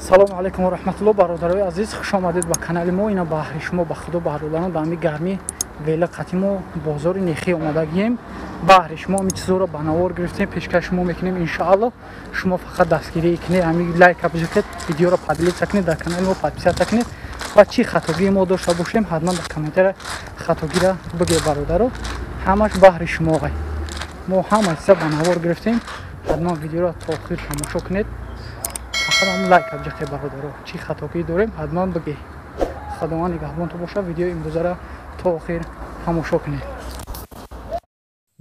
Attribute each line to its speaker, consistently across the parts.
Speaker 1: Салому алайкум ва раҳматуллоҳ, бародарои азиз, хуш омадед ба канали мо. Ина баҳри шумо ба худо баҳролана ба ҳами гармӣ вела қати мо бозори Нехӣ омадагием. Баҳри шумо ҳами чизоро ба навор гирифтем, пешкаш шумо мекунем иншоаллоҳ. Шумо фақат дастгирӣ кунед, ҳами лайка бижикед, видеоро поделиться кунед, дар канали мо подписаться кунед ва чӣ хатогии мо дошта бошем, ҳатман дар комментария хатогиро бигӯед бародаро. Ҳамаш баҳри шумо ғай. Мо ҳама чиза ба навор гирифтем, ҳатман видеоро то охир тамошо кунед. Фақат ҳам лайк абҷиқе бародаро, чӣ хатогӣ дорем ҳатман бигӯед. Худованд нигаҳбонтон бошад, видеои имрӯзаро то охир тамошо кунед.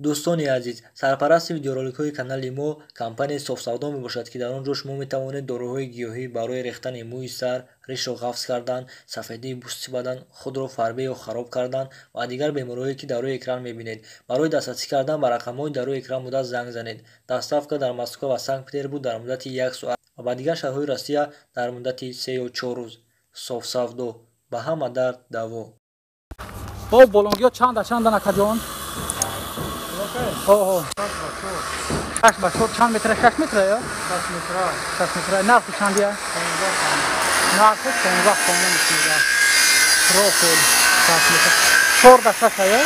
Speaker 2: Дӯстони азиз, сарпарасти видеороликҳои канали мо компанияи Софсавдо мебошад, ки дар он ҷо шумо метавонед доруҳои гиёҳӣ барои рехтани мӯи сар, ришро ғафз кардан, сафедии пӯсти бадан, худро фарбе ё хароб кардан ва дигар бемориҳое, ки дар рӯи экран мебинед. Барои дастрасӣ кардан ба рақамҳои дар рӯи экран буда занг занед. Доставка дар Москва ва Санкт-Петербург дар муддати 1 соат ва ба дигар шаҳрҳои Россия дар муддати 3 ё 4 рӯз. Софсавдо ба ҳама дард даво.
Speaker 1: Бо болонгиҳо чанда чанда накаҷон? О, 6 ба 4 чанд метра? 6 метра ё?
Speaker 3: 6 метра.
Speaker 1: 6 метра. Нархи чандия?
Speaker 3: 15 сомон.
Speaker 1: Нархи 15 сомон мешавад. Профил 6 метра. 4 ба 6 ё?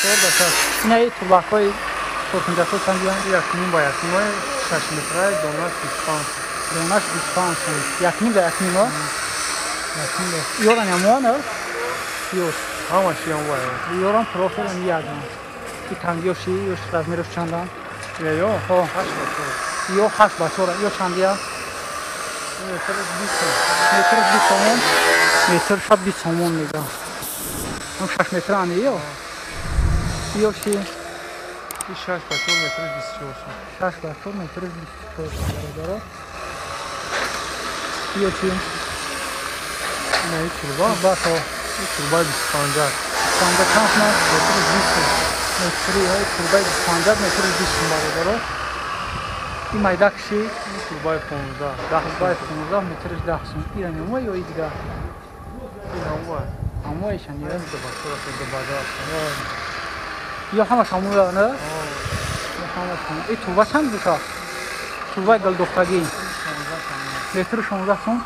Speaker 1: 4 ба 6. Ина ин турбакҳои чоркунҷакҳо чандия?
Speaker 3: 1.5 ба 1.5, 6 метра, донаш 25.
Speaker 1: Донаш 25 сом. 1.5 ба 1.5 ё? 1.5. Ёран ямон ё? Ёр.
Speaker 3: Ҳамаш ямон.
Speaker 1: Ёран профил ам яган. И тангиёши ёш размераш чандан?
Speaker 3: Ё, 8 ба 4.
Speaker 1: Ё 8 ба 4. Ё чандия?
Speaker 3: Метраш 20 сом.
Speaker 1: Метраш 20 сомон. Метраш 20 сомон мега. Он 6 метра ани ё? Ёши?
Speaker 3: И 6 ба 4 метраш 24 сом.
Speaker 1: 6 ба 4 метраш 24 сом бародаро. Ё чи?
Speaker 3: Ина и турба.
Speaker 1: Ба то.
Speaker 3: И турба 25.
Speaker 1: 25 чанд сом?
Speaker 3: Метраш 20 сом.
Speaker 1: Метри ҳай турбаи 25 метри 20 сом бародаро. И майдакши?
Speaker 3: И турбаи 15.
Speaker 1: Турбаи 15 метриш 10 сом. Ира нема ё и дигар?
Speaker 3: И ҳамва.
Speaker 1: Ҳамваишан ё?
Speaker 3: Ду ба чор аст, ду ба ду аст.
Speaker 1: Ё ҳамаш ҳамва не? Ё ҳамаш ҳамва. И турба чанд буша? Турбаи гулдухтагӣ. Метри 16 сом.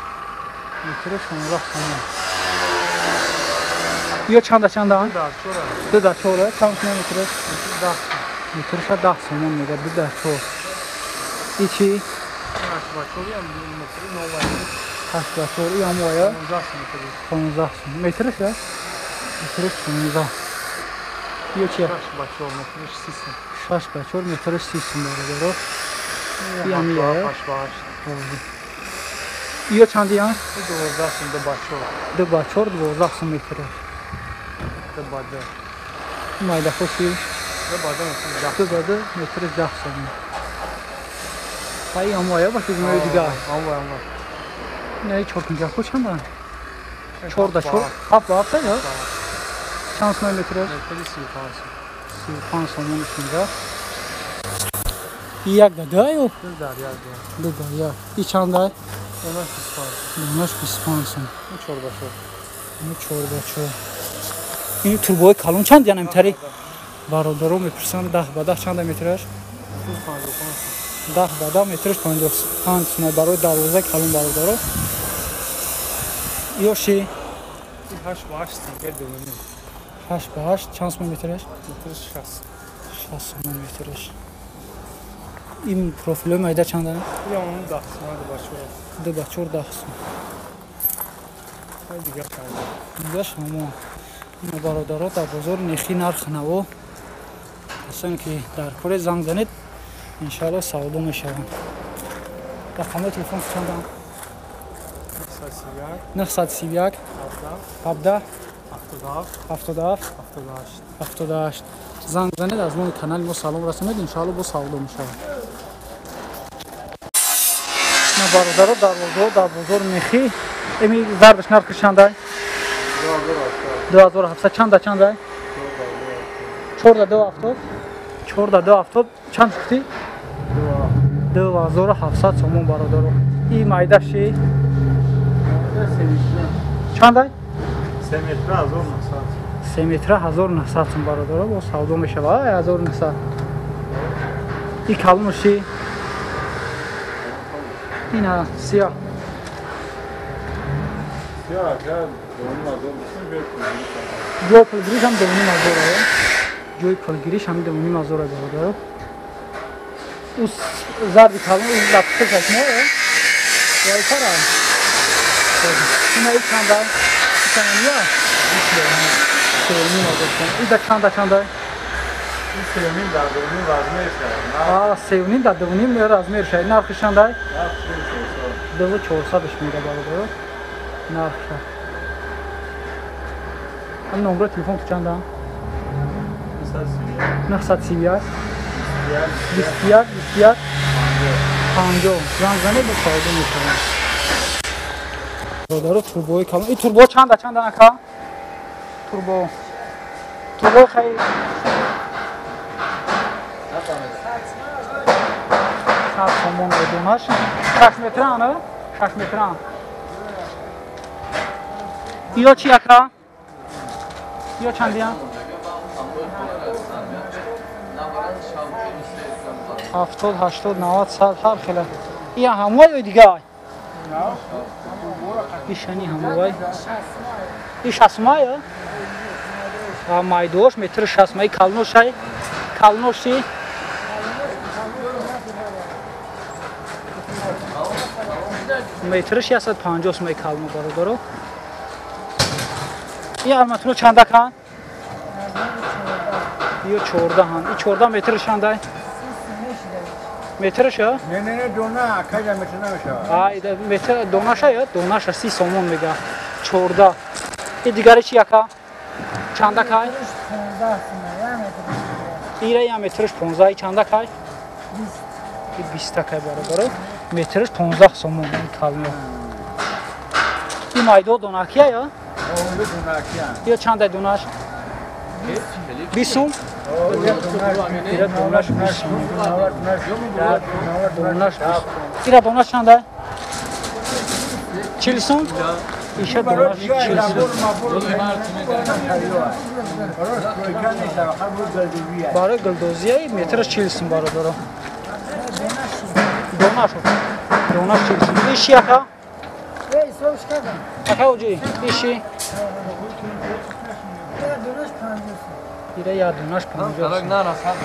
Speaker 1: Метри 16 сом. Ё чанда чанда?
Speaker 3: Ду да чор.
Speaker 1: Ду да чор, чанд сом метраш?
Speaker 3: 10 сом.
Speaker 1: Метраш 10 сомон мега, ду да чор. И чи?
Speaker 3: 8 ба 4 ям метри 9.
Speaker 1: 8 ба 4 ям оя?
Speaker 3: 15 сом метраш.
Speaker 1: 15 сом. Метраш я? Метраш 15. Ё чи?
Speaker 3: 6 ба 4 метраш 30 сом.
Speaker 1: 6 ба 4 метраш 30 сом бародаро. Ям я?
Speaker 3: 8 ба 8.
Speaker 1: Ё чанд ян?
Speaker 3: 12 сом, ду ба 4.
Speaker 1: Ду ба 4, 12 сом метраш.
Speaker 3: Ду ба ду.
Speaker 1: Майда хуши?
Speaker 3: Ду ба ду метраш 10.
Speaker 1: Ду ба ду метраш 10 сом. Ай амоя боши меои дигар.
Speaker 3: Амоя, амоя.
Speaker 1: Не, чоркунҷакҳо чанданд? 4 да 4, 7 ба 7 ё? Чанд сом метраш?
Speaker 3: Метри 35 сом.
Speaker 1: 35 сомон мега. И як да ду ё?
Speaker 3: Ду дар як.
Speaker 1: Ду дар як. И чандай?
Speaker 3: Донаш 25.
Speaker 1: Донаш 25 сом.
Speaker 3: Ин 4 ба 4.
Speaker 1: Ин 4 ба 4. Ин турбои калон чанд яна метари? Бародаро мепурсанд 10 ба 10 чанда метраш?
Speaker 3: 55 сом.
Speaker 1: 10 ба 10 метраш 55 сом барои дарвозаи калон бародаро. Ёши?
Speaker 3: 8 ба 8 сантиметр дувоним.
Speaker 1: 8 ба 8 чанд сом метраш?
Speaker 3: Метраш 60.
Speaker 1: 60 сом метраш. Ин профилҳои майда чанданд?
Speaker 3: Ё 10 сом, 2 ба 4.
Speaker 1: 2 ба 4 10 сом.
Speaker 3: Дигар чанд?
Speaker 1: Дигар шамо. Ина бародаро дар бозори Нехӣ нарх наво. Касоне ки дар коре занг занед, иншоаллоҳ савдо мешаванд. Рақамҳои телефон чанданд?
Speaker 3: 931
Speaker 1: 931 17
Speaker 3: 77
Speaker 1: 77
Speaker 3: 78
Speaker 1: 78. Занг занед, аз номи канали мо салом расонед, иншоаллоҳ бо савдо мешавад. На бародаро дар бозори Нехӣ эми зардаш нархи чандай? 2700 чанда чанда? 4 да 2 70. 4 да 2 70 чанд гуфтӣ? 2700 сомон бародаро. И майдаши? Чандай?
Speaker 3: 3 метра 1900.
Speaker 1: 3 метра 1900 сом бародаро, бо савдо мешавад. Ай 1900. И калонуши? Ина сиёҳ. Ҷои пулгириш ҳам 2,5 ҳазор. Ҷои пулгириш ҳам 2,5 ҳазор, бародаро. Ус зарби калон лапсакаш мо вайтара. Ина и чанда? Чанда? 3,5 ҳазор. Ида чанда чанда?
Speaker 3: 3,5 дар 2,5 размер шавад.
Speaker 1: А, 3,5 дар 2,5 размер шавад. Нархи чанда? 2,400 мега, бародаро. Нархша. Ҳам номро телефон чанда? 931 21 21 50. Занг занед, ба савдо мешавад. Бародаро, турбои калон. И турбо чанда чанда, ака? Турбо. Турбо хай 100 сомон донаш. 6 метра, ана? 6 метра. Иё чи, ака? Иё чандия? 70, 80, 90, 100, ҳар хела. Ия ҳамвай ё дигар? Ишани ҳамвай. И шастмай? Майдош метри шастмай, калношай. Калноши? Метриш 150 сомай кално, бародаро. И арматуро чанда кан? Ё 14 ҳан. И 14 метр чандай? Метраш?
Speaker 3: Не, не, не, дона, кайда метр намешавад.
Speaker 1: А, ида метр донаша ё? Донаша 30 сомон мега. 14. И дигари чи, яка? Чанда кай? Ира я метрш 15, чанда кай? 20. 20 кай, бародаро. Метрш 15 сомон кално. И майдо донакия ё? Ё чанда донаш? 20 сум? Ира донаш 20 сум. Донаш 20. Ира донаш чанда? 40 сум? Иша донаш 40 сум. Барои гулдозия метраш 40 сум, бародаро. Донаш. Донаш 40 сум. Иши, ака? Ака оҷи, иши? Ира я донаш 50 сум. Донаш 50.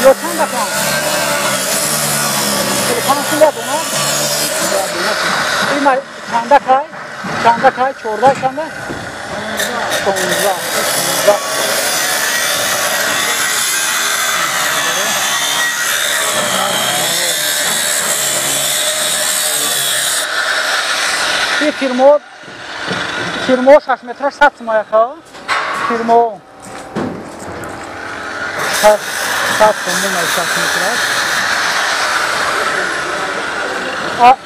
Speaker 1: Ё чанда кан? 45 сум я донаш? Я донаш. Има чанда кай? Чанда кай? 14 чанда? 16. 16. И фирмо фирмо 6 метраш 100 сум, яха? Фирмо 100 сомон 6 метраш.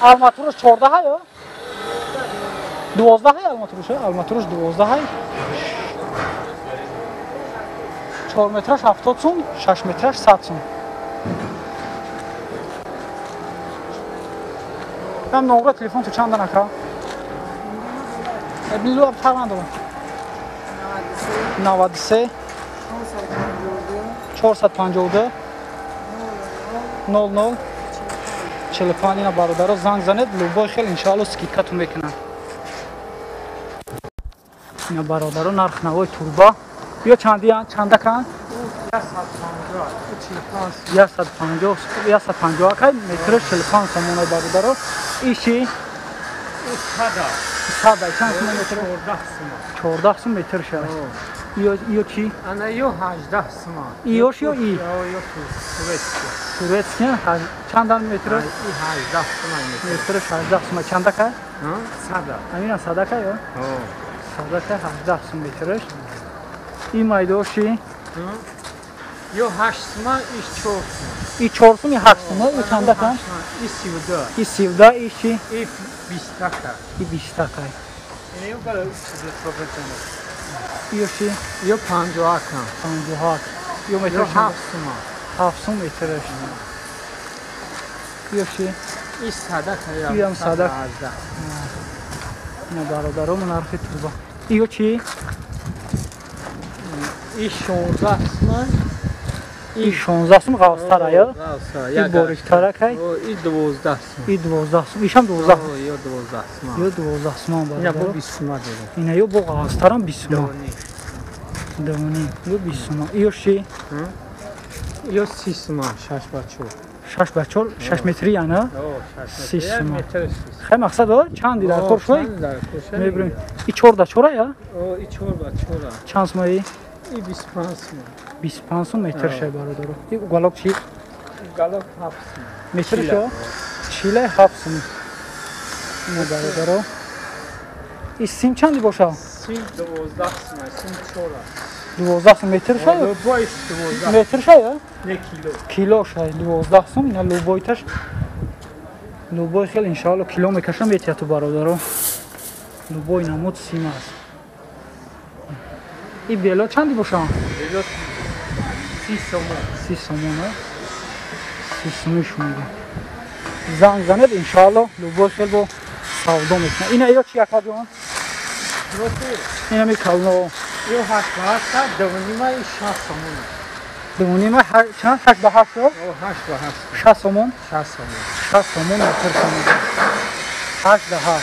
Speaker 1: Арматураш 14 ҳай ё? 12 ҳай арматураш, арматураш 12 ҳай. 4 метраш 70 сум, 6 метраш 100 сум. Ҳам номра телефон ту чанда, нака? Билу фарқ надорам. 93 452 00 45. Ина, бародаро, занг занед, любой хел иншоалло скидкатун мекунанд. Ина, бародаро, нарх навои турба. Ё чандиян? Чанда кан? 150, 150 акай, метраш 45 сомона, бародаро. Иши? Сада чанд сум метр? 14 сум метр шавад. Ё чи?
Speaker 3: Ана ё 18 сум.
Speaker 1: Иёш ё и?
Speaker 3: Ё турецкий.
Speaker 1: Турецкий чандан метр?
Speaker 3: И 18 сум метр.
Speaker 1: Метр 18 сум. Чанда кай?
Speaker 3: Сада.
Speaker 1: Амина сада кай ё? Сада кай 18 сум метраш. И майдоши?
Speaker 3: Ё 8 сум, и 4 сум.
Speaker 1: И 4 сум, и 8 сум. И чанда кай?
Speaker 3: И 32.
Speaker 1: И 32, и чи?
Speaker 3: И 20 кай.
Speaker 1: И 20 кай.
Speaker 3: Ё бара
Speaker 1: Ё чи?
Speaker 3: Ё 51.
Speaker 1: 51. Ё метр
Speaker 3: Ё 7 сум.
Speaker 1: 7 сум метраш. Ё чи?
Speaker 3: И сада кай.
Speaker 1: Иам сада. Ина, бародаро, нархи турба. Ё чи?
Speaker 3: И 16 сум.
Speaker 1: И 16 сум ғафстара, я? И бориктаракай?
Speaker 3: И 12 сум.
Speaker 1: И 12 сум. Ишам 12.
Speaker 3: Ё 12 сум.
Speaker 1: Ё 12 сум бародаро.
Speaker 3: Ина бо 20 сум дорем.
Speaker 1: Ина ё бо ғафстарам 20 сум. Давони. Ё 20 сум. Ё ши?
Speaker 3: Ё 30 сум, 6 ба 4.
Speaker 1: 6 ба 4, 6 метри яна?
Speaker 3: 30 сум.
Speaker 1: Хай мақсад о чанди дар кор шуй? Мебирем. И 4 да 4 я?
Speaker 3: О, и 4 ба 4.
Speaker 1: Чанд сум и?
Speaker 3: И 25 сум.
Speaker 1: 25 сум метр шай бародаро. И уголок чи?
Speaker 3: Уголок 7 сум.
Speaker 1: Метр шо? Чиле 7 сум. Ина бародаро. И сим чанди боша?
Speaker 3: Сим 12 сум, сим 4.
Speaker 1: 12 сум метр шай?
Speaker 3: Любой 12.
Speaker 1: Метр шай, а?
Speaker 3: Не кило.
Speaker 1: Кило шай 12 сум, ина любойташ. Любой хел иншаалло кило мекашам метияту бародаро. Любой намуд сим аст. И бело чанди боша?
Speaker 3: Бело 30 сомон.
Speaker 1: 30 сомон, а? 30 сумиш мега. Занг занед иншаалло любой хел бо савдо мекунад. Ина ё чи яка ҷон? Ина ми кално.
Speaker 3: Ё 8 ба 8, 2.5 6 сомон.
Speaker 1: 2.5 чанд? 8 ба 8?
Speaker 3: О, 8 ба 8.
Speaker 1: 6 сомон?
Speaker 3: 6 сомон.
Speaker 1: 6 сомон метр сомон. 8 ба 8.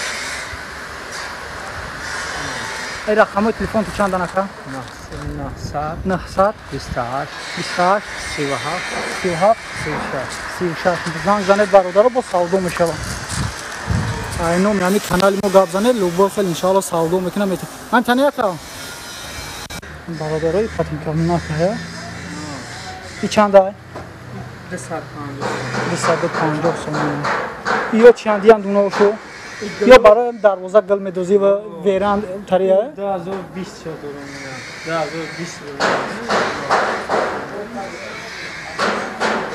Speaker 1: Эй рақамои телефон ту чанд анака?
Speaker 3: 900
Speaker 1: 900
Speaker 3: 28
Speaker 1: 28
Speaker 3: 37
Speaker 1: 37
Speaker 3: 36
Speaker 1: 36. Занг занед бародаро, бо савдо мешавад. Ай номи ҳами канали мо гап занед, любой хел иншаалло савдо мекунам. Ҳам тани яка? Бародарои патинкамнака, я? И чанда?
Speaker 3: 250.
Speaker 1: 250 сомон. Ё чандиян дуношу? Ё барои дарвоза гил медозӣ ва веран тария?
Speaker 3: 2020 дорам. 2020.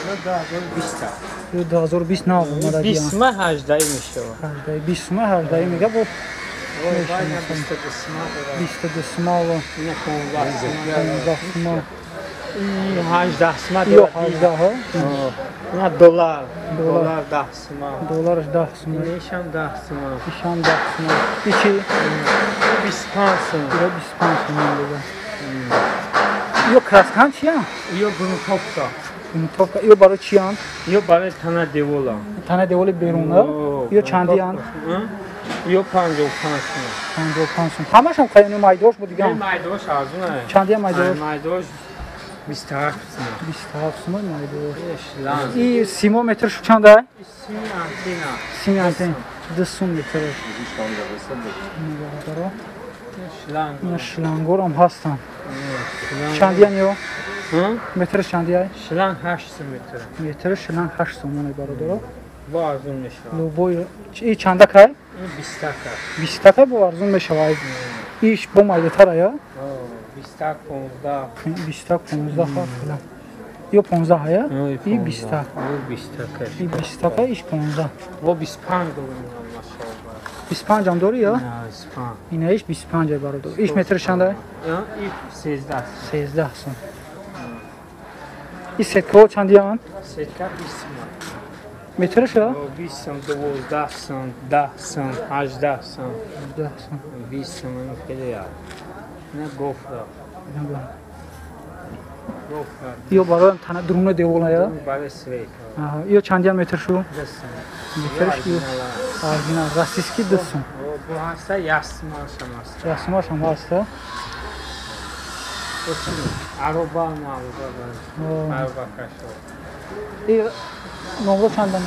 Speaker 3: 2020.
Speaker 1: Ё 2020 нав омада.
Speaker 3: 20 ма 18 мешавад.
Speaker 1: 18 20 ма 18 мега бо 22 сма ва 15 сма.
Speaker 3: 18 сма.
Speaker 1: Ё 18 ҳа?
Speaker 3: На доллар. Доллар 10 сма.
Speaker 1: Доллараш 10 сма.
Speaker 3: Ишам 10 сма.
Speaker 1: Ишам 10 сма. И чи?
Speaker 3: 25 см.
Speaker 1: Ё 25 см дига. Ё краскан чиян?
Speaker 3: Ё грунтовка.
Speaker 1: Грунтовка. Ё барои чиян?
Speaker 3: Ё барои тана девола.
Speaker 1: Тана деволи беруна? Ё чандиян?
Speaker 3: Ё 55 см.
Speaker 1: 55 см. Ҳамашам қайни майдош буд диган?
Speaker 3: Не, майдош арзун аст.
Speaker 1: Чандия майдош?
Speaker 3: Майдош 27 см.
Speaker 1: 27 см майдош.
Speaker 3: Шланг.
Speaker 1: И симо метр шу чанда?
Speaker 3: Сими антена.
Speaker 1: Сими антена. 2 сум метр.
Speaker 3: Шланг.
Speaker 1: Ина шлангорам ҳастанд. Чандиян ё? Метр чандия?
Speaker 3: Шланг 8 сум метр.
Speaker 1: Метр шланг 8 сомон бародаро.
Speaker 3: Бо арзун мешавад.
Speaker 1: Любой и чанда кай?
Speaker 3: Ин 20 така.
Speaker 1: 20 така бо арзун мешавад. Иш бо майдатара я?
Speaker 3: 20 15.
Speaker 1: 20 15 ха филан. Ё 15 я? И 20.
Speaker 3: Ё 20 така.
Speaker 1: И 20 така иш 15.
Speaker 3: Бо 25 дорем машааллоҳ.
Speaker 1: 25 ам дори я?
Speaker 3: Не, 25.
Speaker 1: Ина иш 25 бародар. Иш метр чанда?
Speaker 3: И 13.
Speaker 1: 13 сум. И сетка чандиян?
Speaker 3: Сетка 20 сум.
Speaker 1: Метраш я?
Speaker 3: 20 сум, 12 сум, 10 сум, 18 сум.
Speaker 1: 10 сум.
Speaker 3: 20 сум хеле я. На гофра. Гофра.
Speaker 1: Ё барои тана друна девола я?
Speaker 3: Барои свет.
Speaker 1: Аҳа, ё чандиян метр шу?
Speaker 3: 10 сум.
Speaker 1: Метр шу. Оригинал, российский 10 сум.
Speaker 3: Бо ҳаста ясмаш ҳам ҳаст.
Speaker 1: Ясмаш ҳам ҳаст.
Speaker 3: Ароба на ароба. Ароба кашо.
Speaker 1: И номро чандан?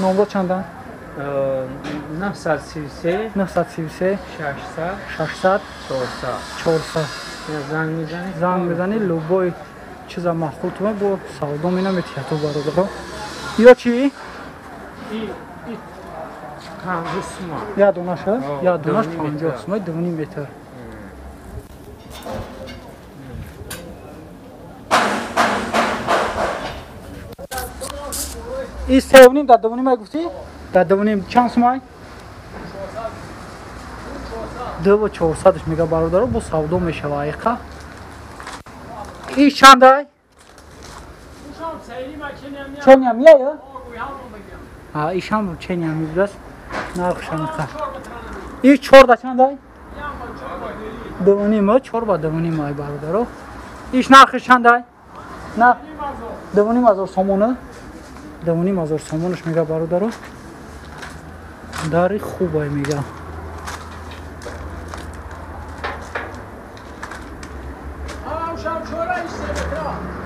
Speaker 1: Номро чандан?
Speaker 3: 933
Speaker 1: 933
Speaker 3: 600
Speaker 1: 600
Speaker 3: 400
Speaker 1: 400.
Speaker 3: Занг мезанӣ?
Speaker 1: Занг мезанӣ, любой чиза маъқул тума бо савдо менамед яту бародаро. Ё чи?
Speaker 3: И 50 сум.
Speaker 1: Я донаш, я донаш 50 сум, 2.5 метр. И 3.5 да 2.5 гуфтӣ? Да 2.5 чанд сумай? 2.400 мега бародаро, бо савдо мешава айқа. И чандай? Ченям я? А ишам ченям мебудааст. Нархшам қа. И 4 да чандай? 2.5, 4 ба 2.5 ай бародаро. Иш нархш чандай? Нарх 2,5 ҳазор сомона. 2,5 ҳазор сомонаш мега бародаро. Дари хубай мега.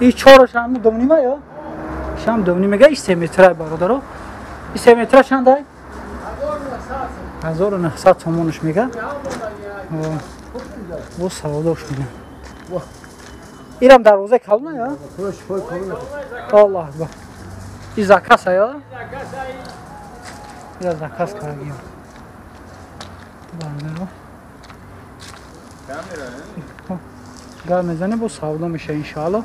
Speaker 1: И чораш ҳам 2,5 ё? Шам 2,5 мега, и 3 метра бародаро. И 3 метра чандай? 1900 сомонаш мега. Бо савдош мега. Ирам дарвозаи калона ё? Аллоҳ акбар. И заказ ё? Ира заказ кардем. Бародаро. Гап мезанем, бо савдо меша иншоалло.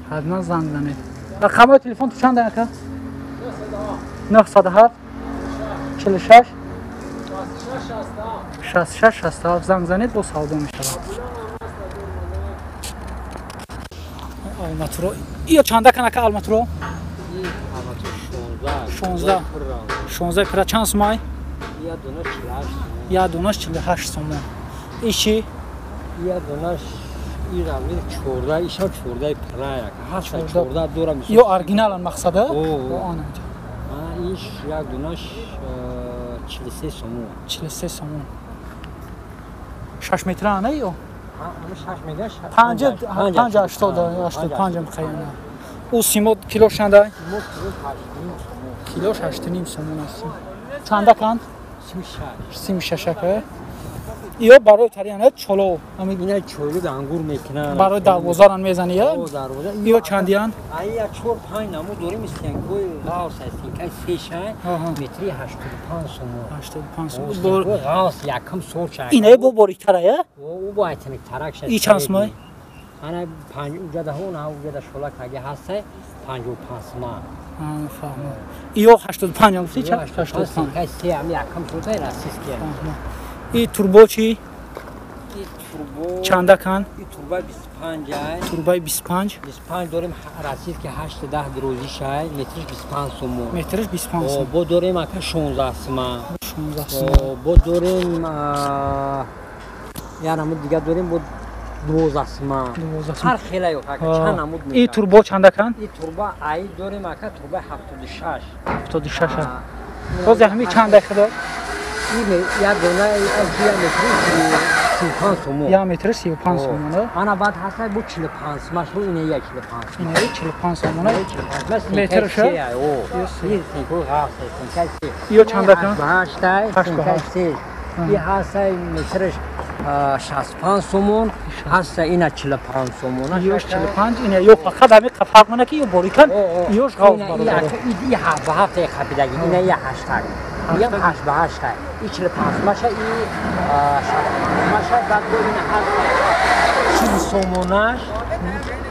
Speaker 1: Ҳатман занг занед. Рақамҳои телефон ту чанд ака? 907 46 66 67 занг занед, бо савдо мешавад. Алматуро. Ё чанда кан ака алматуро? 16. 16 пира чанд сумай? Я донаш 48 сомон. Иши?
Speaker 3: Я донаш ирамир 14, иша 14 пира як. 14 дорам.
Speaker 1: Ё оригиналан мақсада? О, анам.
Speaker 3: Иш як донаш 43 сомон.
Speaker 1: 43 сомон. 6 метра ана ё?
Speaker 3: 6 метра.
Speaker 1: 5 5 80 85 ам қаяна. Ӯ симо кило чанда? Килош 8,5 сомон аст. Чанда канд? 36 ака. Ё барои тарияна чоло.
Speaker 3: Ами ина чоло да ангур мекунанд.
Speaker 1: Барои дарвозаран мезани ё?
Speaker 3: Дарвоза.
Speaker 1: Ё чандиян?
Speaker 3: Ай я 4-5 намуд дорим стенкои ғавс аст, стенкаи се шай, метри 85 сомон.
Speaker 1: 85 сомон.
Speaker 3: Ғавс якм сор шай.
Speaker 1: Инаи бо борикара я?
Speaker 3: Ӯ бо айтани тарак шай.
Speaker 1: И чанд сомон?
Speaker 3: Ана 5 уҷада ҳо на уҷада шола каги ҳастай 55 сомон.
Speaker 1: Фаҳмам. Ё 85 ам гуфти чанд?
Speaker 3: 85. Стенкаи се ами якм сортай российский.
Speaker 1: И турбо чи?
Speaker 3: И турбо
Speaker 1: чанда кан?
Speaker 3: И турба 25 ай.
Speaker 1: Турбаи 25.
Speaker 3: 25 дорем российский 8 10 грозӣ шай, метриш 25 сомон.
Speaker 1: Метриш 25 сомон.
Speaker 3: Бо дорем ака 16 сомон.
Speaker 1: 16 сомон.
Speaker 3: Бо дорем я намуд дига дорем бо 12 сомон.
Speaker 1: 12 сомон.
Speaker 3: Ҳар хела ё ака чанд намуд мешавад.
Speaker 1: И турбо чанда кан?
Speaker 3: И турба ай дорем ака турба 76.
Speaker 1: 76. Боз ҳами чанда худо?
Speaker 3: Я дона я метри 35 сомон.
Speaker 1: Я метри 35 сомон.
Speaker 3: Ана баъд ҳаста бу 45 сомон, шу ине я 45 сомон.
Speaker 1: Ине 45 сомон. Метр ша? Ё чанда кан?
Speaker 3: 8 8. И ҳаста метрш 65 сомон, ҳаста ина 45 сомон.
Speaker 1: Ё 45, ина ё фақат ҳами фарқ мена ки ё борикан, ёш ғавз бародар.
Speaker 3: И 7 ба 7 қапидаги, ина я 8. Ям 8 ба 8. И 45 маша, и 65 маша, баъд бо ина ҳаста 40 сомонаш,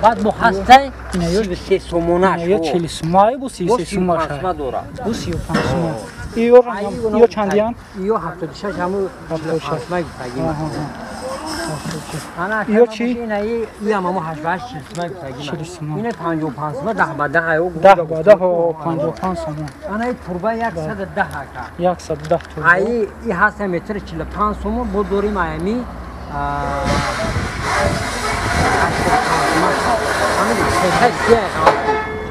Speaker 3: баъд бо ҳаста 33 сомонаш.
Speaker 1: Ё 40 сомон, бо 33 сомон
Speaker 3: дора.
Speaker 1: Бо 35 сомон. Ё чандиян?
Speaker 3: Ё 76 ҳаму 76 май гуфтагӣ.
Speaker 1: Ё чи?
Speaker 3: Ина ям ҳаму 8 ба 8 40 май гуфтагӣ. Ина 55 сомон, 10 ба 10 ё
Speaker 1: 10 ба 10 55 сомон.
Speaker 3: Ана и турба 110 ака.
Speaker 1: 110 турба.
Speaker 3: Ай и ҳаста метр 45 сомон, бо дорим аями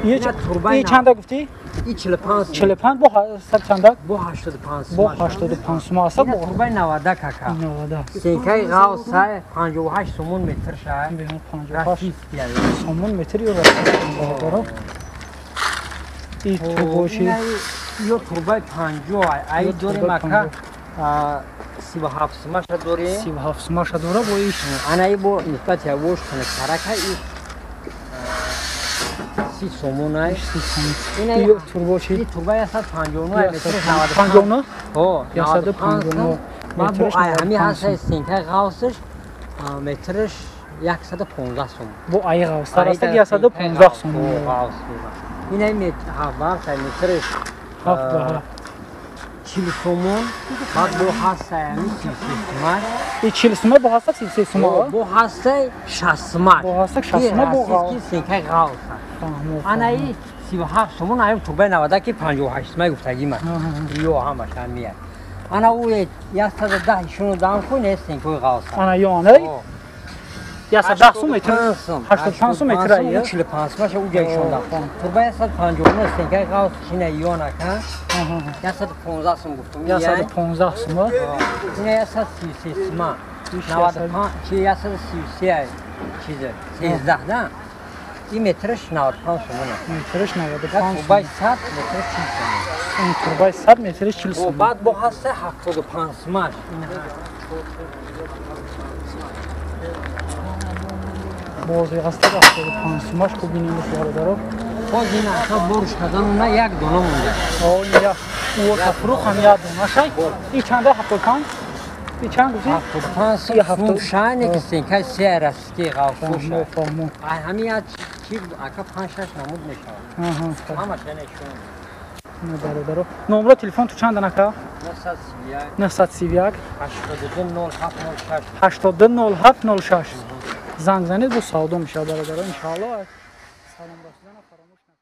Speaker 1: И чанда гуфтӣ?
Speaker 3: И 45.
Speaker 1: 45 бо сад чанда?
Speaker 3: Бо 85
Speaker 1: сомон. Бо 85 сомон аст.
Speaker 3: Бо турбаи 90 кака.
Speaker 1: 90.
Speaker 3: Сенкаи ғавс сай 58 сомон метр шай.
Speaker 1: 58 сомон метр ё бародаро. И турбо чи?
Speaker 3: Ё турбаи 50 ай дорем ака. 37 сомаша дорем.
Speaker 1: 37 сомаша дора бо иш.
Speaker 3: Ана и бо нисбати авош тарака и 30 сомон ай.
Speaker 1: Ина турбо чи?
Speaker 3: И турба 159 метр
Speaker 1: 59?
Speaker 3: Ҳо,
Speaker 1: 159.
Speaker 3: Метрш ай ҳами ҳаста стенкаи ғавсш метрш 115 сомон.
Speaker 1: Бо ай ғавс тараста 115 сомон.
Speaker 3: Ғавс. Ина метр 7 метрш
Speaker 1: 7
Speaker 3: 40 сомон, баъд бо ҳаста ами 33 сомон.
Speaker 1: И 40 сомон бо ҳаста 33 сомон?
Speaker 3: Бо ҳаста 60 сомон.
Speaker 1: Бо ҳаста 60 сомон бо
Speaker 3: ғавс. Стенкаи ғавс. Ана и 37 сомон аю турбаи 90 ки 58 сомон гуфтагӣ ман. Ё ҳамаш ҳамия. Ана ӯ 110 ишону дам кун, не стенкои ғавс.
Speaker 1: Ана ё ана? 110 сум метр 85 сум метр ай
Speaker 3: 45 маша уҷа ишонда турба 159 стенкаи ғавс чина ёна ка 115 сум гуфтум
Speaker 1: 115 сум
Speaker 3: ина 133 сума 95 чи 133 ай чизе 13 да и метраш 95 сумона
Speaker 1: метраш 95
Speaker 3: турбаи 100 метраш 40 сум
Speaker 1: ин турбаи 100 метраш 40 сум
Speaker 3: баъд бо ҳаста 75 сумаш
Speaker 1: бози ҳаста 75 сумаш хуб бинем бародаро.
Speaker 3: Боз ин ака боруш кардан на як дона монда.
Speaker 1: О я у тафрух ҳам як дона шай. И чанда 75? И чанд гуфти?
Speaker 3: 75 сум шайне ки стенкаи се растки ғавфуш. Ай ҳамин як чи ака 5-6 намуд мешавад. Ҳамаш яне шун.
Speaker 1: Бародаро. Номро телефон ту чанд анака?
Speaker 3: 931
Speaker 1: 931
Speaker 3: 820706
Speaker 1: 820706. Занг занед бо савдо мешавад бародаро иншааллоҳ. Салом расидан фаромӯш накунед.